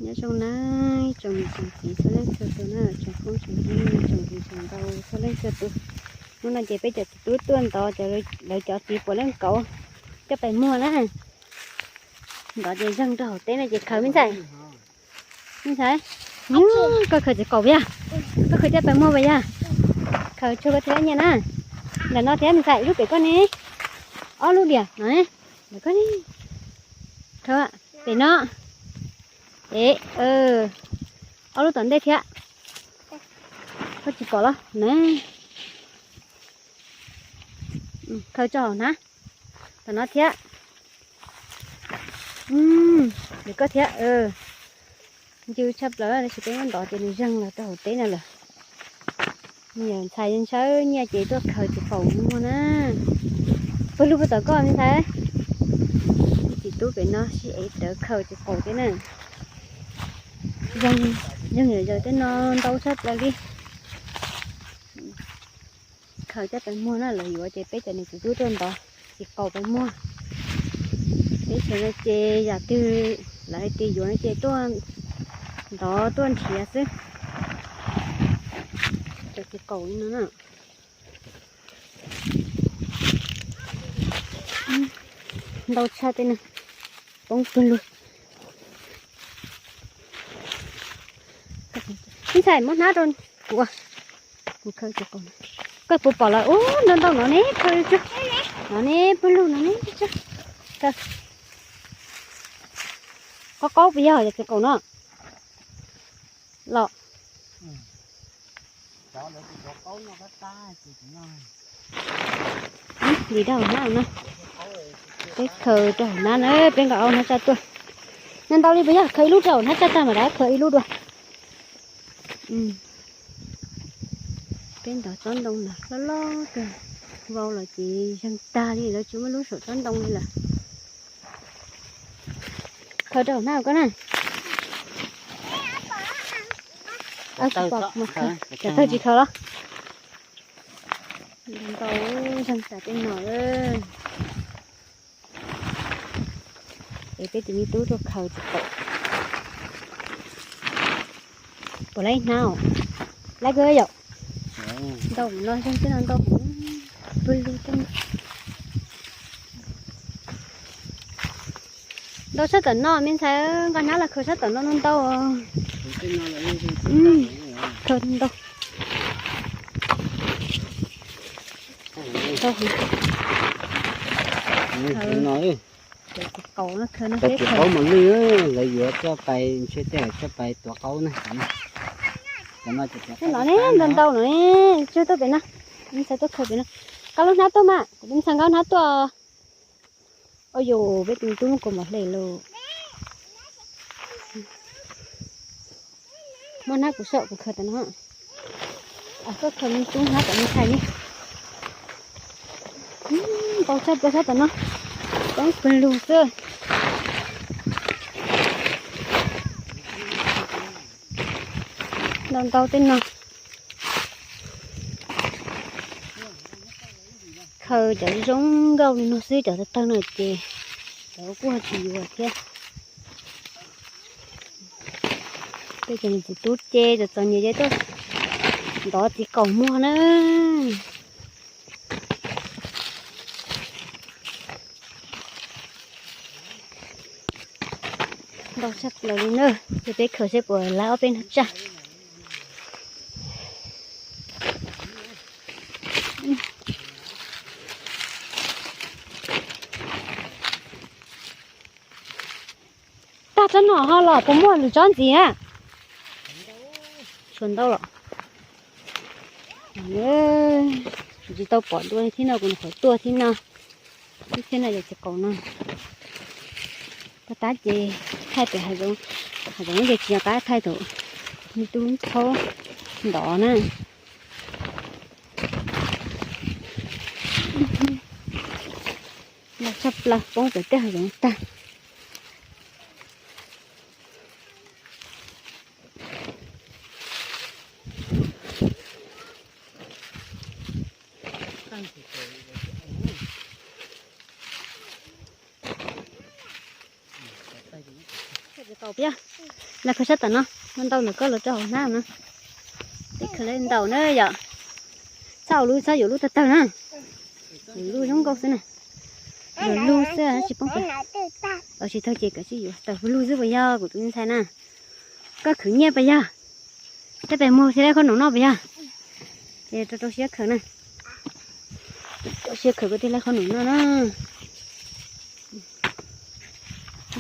Nyob zoo na, tsoom niam tsoom txiv txhua leej txhua tus na, tsoom phooj tsoom ywg tsoom viv tsoom ntaus txhua leej txhua tus. Hnub no ces peb cov txiv tub tuaj ntov lawv cov txiv puav leej kauv coj pais muag na. Ntov ces zeeg rau hauv teb no ces khaws me ntxhais. Me ntxhais, koj khaws txiv kaum yog? Koj khaws coj pais muag puas yog? Khaws tsuag koj thiaj nyiaj na. Ntawm no thiab me ntxhais, ib lub pem koj ne. Ob lub diam no ne. Ntawm koj ne. Khaws pem no. Ev, ob lub tom ntej thiab. Koj tsis pom los na. Khaws tso hauv hnab. Tom no thiab. Ntawm koj thiab. Ncw tshaj plaws tab sis peb muab ntov ces nws zeeg los rau hauv teb no lawm. Yawm ntxhais ntsawb nyiaj ces tuaj khaws txiv kaum muag na. Pawg lug puas tom koj me ntxhais? Txiv tub pem no sib ev rawv khaws txiv kaum thiab na. Zeeg, zeeg yam yawm tej no ntau tshaj plaws li. Khaws coj pais muag na, lawv yuav ces peb cov niam txiv tub tuaj ntov txiv kaum pais muag. Teb chaws no ces yam twg lawv hais tias yuav no ces tuaj ntov tuaj nrhiav xwb. Cov txiv kaum li no na. Ntau tshaj tej no, poob pawg lug. Me ntxhais muab hnab rau kuv, kuv khaws txiv kaum. Koj puas pom lawm? Ub, ntau ntau no ne, khaws tsuag. No ne, pawg lug no ne, tsuag. Qaub qaub puas yog cov txiv kaum no los? Li rau hauv hnab no, peb khaws rau hauv hnab na, peb nqa hnab tsaj tuaj. Ntau ntau li puas yog? Khaws ib lub rau hauv hnab tsaj tag mam rov khaws ib lub dua. Peb ntov tsob ntoo no loj loj kawg, vau los ces zeeg tag li, lawv tsis muaj lub saum tsob ntoo li lawm. Khaws rau hauv hnab koj na. Cov tawg tsis khaws los? Ntau, zeeg tas tej no. Es peb tus me tub tuaj khaws txiv kaum. Puas laib hnab os? Laib kawg yom. Ntau no zeeg tej no ntau. Pawg lug tej no. Ntau sab tom no me ntxhais, nqa hnab los khaws sab tom no ntau ntau. Khaws ntau. Cov txiv qaub mas lwj, lawv yuav coj pais ntshe tej coj pais tuav qaub na. Cov no ces no ne, ntau ntau no ne, tsuag tuaj pem no. Me ntxhais tuaj khaws pem no. Nqa lub hnab tuaj mas, kuv tus me ntxhais nqa lub hnab tuaj. Ua yus, peb tus me tub muab kuv mos hle lauj. Muab hnab kuv saum kuv khaws tom no. Koj khaws me tub hnab tom me ntxhais li. Ntau tshaj plaws sab tom no, poob pawg lug xwb. Ntau ntau tej no. Khaws cov zoo nkauj li no xwb, cov tawg tawg no ces cov kuj tsis yuav thiab. Tej cov niam txiv tub ces txom txom nyem ces tuaj ntov txiv kaum muag na. Ntau tshaj plaws li na, ces peb khaws seb puas laib ob peb hnab tsaj. Tag tsob no ho los puas muaj lwm tsob ntxiv na? Tshuav ntau los. Tsis tau pom dua thiab no, kuv nyuam qhuav tuaj thiab no. Ib thiab no yog txiv qaub no. Tab tab ces thaij pem hav zoov, hav zoov ces tsis nco qab thaij thaum me tub thaub ntov na. Los tshaj plaws poob pem tej hav zoov tag. Txiv qaub piab. Los khaws sab tom no, ntau ntau ntawm koj los rau hauv hnab no. Peb khaws li ntau na yom. Txhob ua lub, txhob yuav lub tawg tawg na. Yuav lub zoo nkauj xwb na. Yuav lub xwb tsis poob tiag. Tsis tawg ces kawm tsis yuav, tawg lub xwb puas yog kuv tus ntxhais na? Koj khwv nyiaj puas yog? Coj pes muag thiab lawv qhob noom noj puas yog? Ces rau rau siab khaws na. Rau siab khaws koj thiaj lawv qhob noom noj na.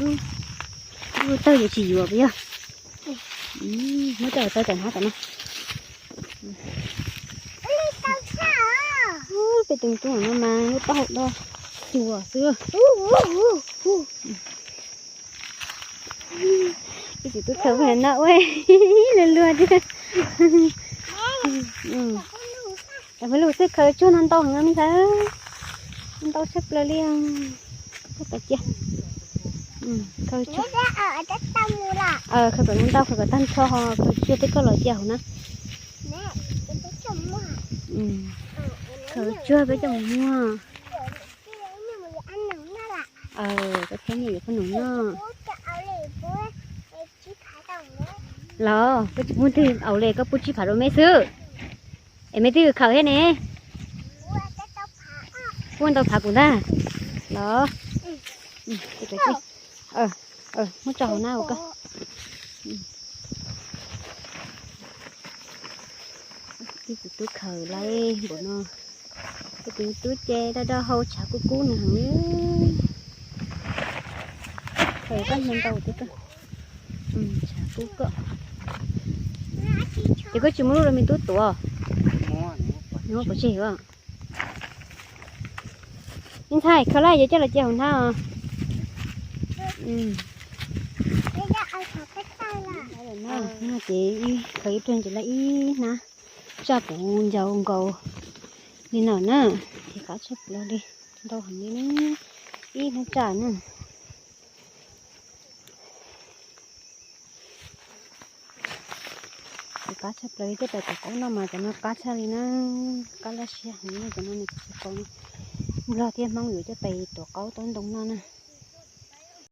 Lub, lub tawg yuav tsis yuav puas yog? Muab coj los tawg tom hnab tom no. Peb tus tub no mas lub taub hau do tuag xwb. Peb tus tub khaws no ua luag luag thiab. Peb lub xwb khaws tsuag no ntau heev no me ntxhais, ntau tshaj plaws li. Cia, khaws tsuag, khaws kom ntau, khaws kom tag nrho, khaws tsuag peb coj los cia hauv na. Khaws tsuag peb coj mus muag. Koj thiab me yuav qhob noom noj. Los koj tsis muaj twg au li, koj pub tsib phav rau me xwb. Es me twb khaws thiab ne. Pub ntau phav kuv ntag. Los, muab tso hauv na ua koj. Ib tus tub khaws lawm npaum no. Ib tus tub ces do do hau tshav kub kub nws heev li. Khaws koj hnia ntau tib, tshav kub koj. Ces koj tsis muab lub rau me tub tuav? Nws muab pov tseg os. Me ntxhais, khaws lawm yuav coj los cia hauv hnab os. Ces khaws ib pliag ntsis lawm ib hnab tsaj puv ncau nkaus li no na, ces qab tshaj plaws li, ntau heev li na, ib hnab tsaj na. Ces qab tshaj plaws li, tej pais tom qaub no mas cov no qab tshaj li na, qab laj siab heev li cov no, nws tsis tshua tau Nplog thiab Hmoob yuav coj pais tom qaub tom ntoo noj na.